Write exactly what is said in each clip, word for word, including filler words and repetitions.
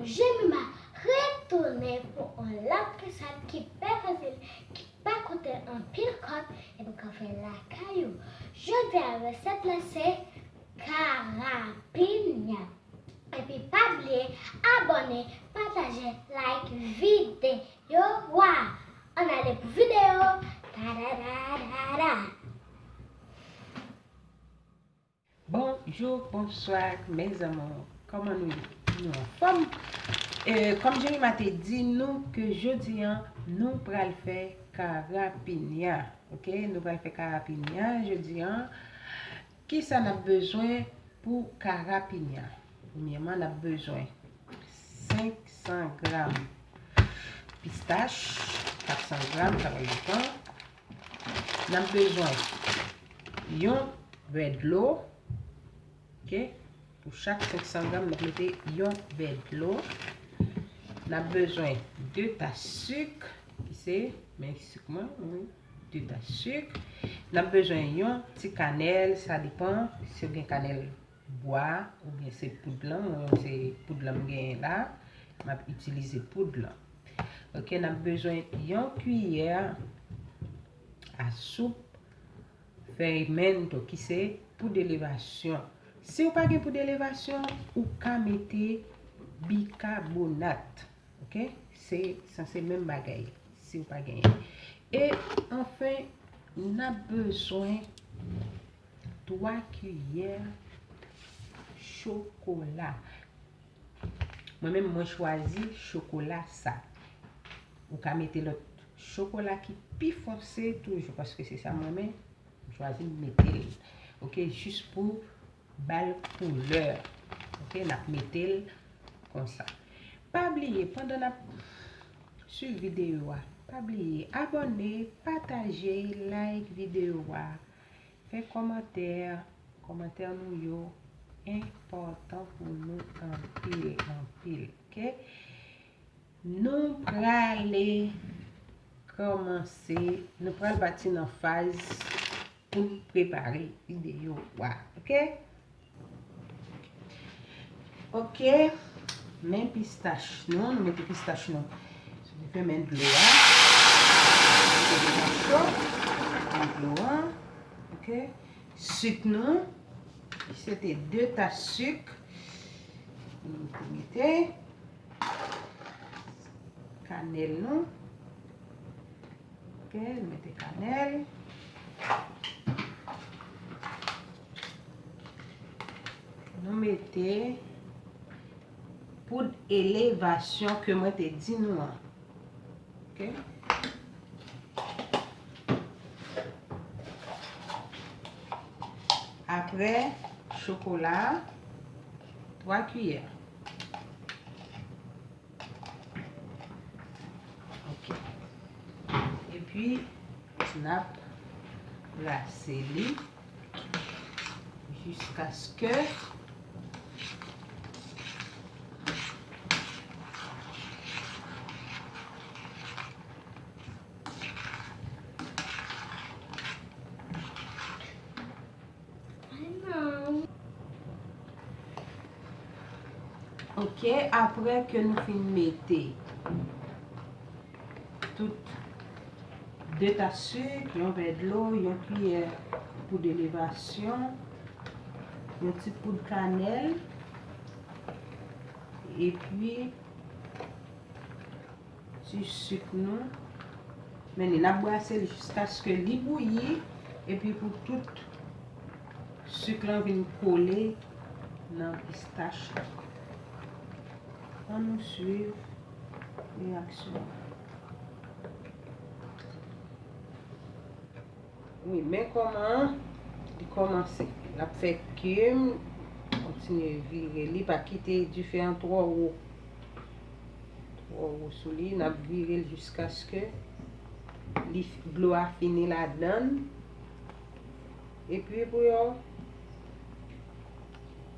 Jemima retounen pou yon lòt resèt ki byen fasil, ki pa koute anpil kòb, epi k ap fè lakay ou. Jodi a, resèt la se karapinya. Epi pa bliye abòne, pataje, like videyo a. Ann ale pou videyo. Ta da da da da. Bonjou, bonswa, mes amours. Kòman nou ye? Nou anfòm? E, kòm Jemima te di nou ke jodi a, nou pral fè karapinya. Ok? Nou pral fè karapinya jodi a. Kisa n ap bezwen pou karapinya? Premyèman, n ap bezwen senk san gram pistach, kat san gram, sa va depann. N ap bezwen yon vè dlo. Ok? Pou chak senk san gram, n ap mete yon vè dlo. N ap bezwen de tas sik, ki se, men sik mwen, wi, de tas sik. N ap bezwen yon ti kanèl, sa depann si w gen kanèl bwa oubyen se poud lan. Mwen, se poud lan m genyen la. M ap itilize poud lan. Ok, n ap bezwen yon kiyè a soup fermento, ki se poud elevasyon. Si w pa gen poud elevasyon, ou ka mete bikabonat. Ok? Se sanse menm bagay, si w pa genyen. E anfen, n ap bezwen twa kiyè chokola. Mwen menm, mwen chwazi chokola sa. Ou ka mete lòt chokola ki pi fonse toujou, paske se sa mwen renmen. M chwazi m mete l. Ok, jis pou ba l koulè. Ok, n ap mete l konsa. Pa bliye, pandan n ap swiv videyo a, pa bliye abòne, pataje, like videyo a, fè kòmantè. Kòmantè nou yo enpòtan pou nou anpil, anpil. Ok? Nou prale kòmanse, nou pral pati nan faz pou n prepare videyo a, ok? Ok, men pistach nou, nou mete pistach nou sou dife, men dlo a, mete dlo a cho, men dlo a, ok? Sik nou, se te de tas sik, nou mete. Kanèl nou. Ok, nou mete kanèl. Nou mete poud elevasyon ke mwen te di nou an. Ok. Apre, chokola, twa kiyè. Ok. Epi, n ap brase li jiskaske Ok, apre ke nou fin mete tout de tas sik, yon vè dlo, yon kiyè poud elevasyon, yon ti poud kanèl, epi ti sik nou. Men li, n ap brase li jiskaske li bouyi, epi pou tout sik lan vin kole nan pistach la. Ann nou swiv reyaksyon an. Wi, men kòman li kòmanse. L ap fè kim, kontinye vire li, pa kite dife an twò wo. Twò wo sou li, n ap vire l jiskaske li, dlo a fini ladan l. Epi pou yo,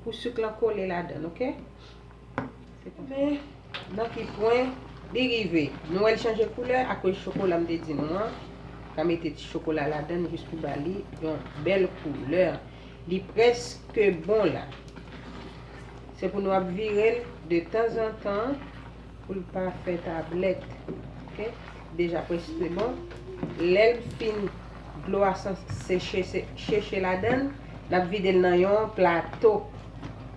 pou sik lan kole ladan l, ok? Men, nan ki pwen li rive. Nou wè l chanje koulè akoz chokola m te di nou an. Ka mete ti chokola ladan l jis pou ba li yon bèl koulè. Li prèske bon la. Se pou nou ap vire l de tanzantan pou l pa fè tablèt. Ok? Deja prèske bon. Lè l fin, dlo a san- seche, se- cheche ladan l, n ap vide l nan yon plato.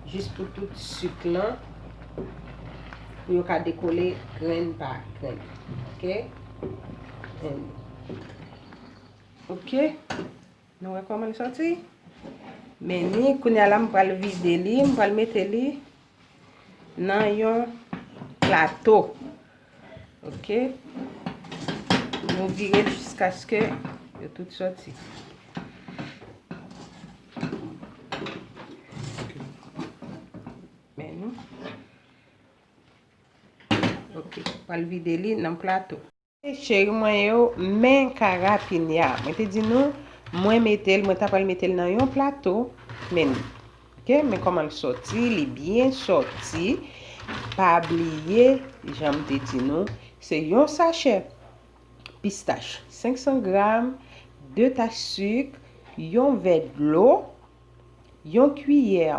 Jis pou tout sik lan, pou yo ka dekole grenn pa grenn. Ok? And- Ok? Nou wè kòman l sòti? Men ni, kounye a la, m pral vide li, m pral mete li nan yon plato. Ok? Nou vire l jiskaske yo tout sòti. Men nou. Ok, pral vide li nan plato. Cheri mwen yo, men karapinya. Mwen te di nou, mwen mete l, mwen ta pral mete l nan yon plato. Men, ok, men kòman l sòti, li byen sòti. Pa bliye, jan m te di nou, se yon sachè pistach, senk san gram, de tach sik, yon vè dlo, yon kiyè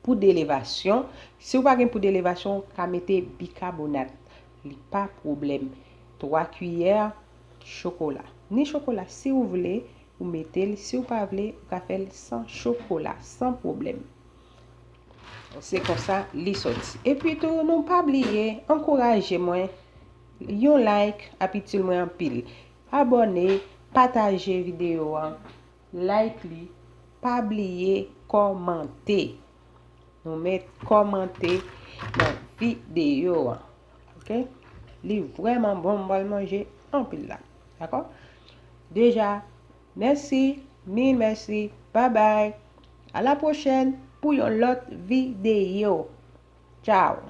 poud elevasyon. Si w pa gen poud elevasyon, ou ka mete bikabonat. Li pa pwoblèm. Twa kiyè chokola. Ni chokola, si w vle, ou mete l. Si w pa vle, ou ka fè l san chokola, san pwoblèm. Se konsa li sòti. Epi tou, nou pa bliye, ankouraje mwen. Yon like ap itil mwen anpil. Abòne, pataje videyo an. Like li, pa bliye kòmante. Nou met kòmante nan videyo an. Ok? Li vrèman bon, m pral manje anpil la. Dakò? Deja, mèsi, mil mèsi, babay. A la pwochèn pou yon lòt videyo. Tchao.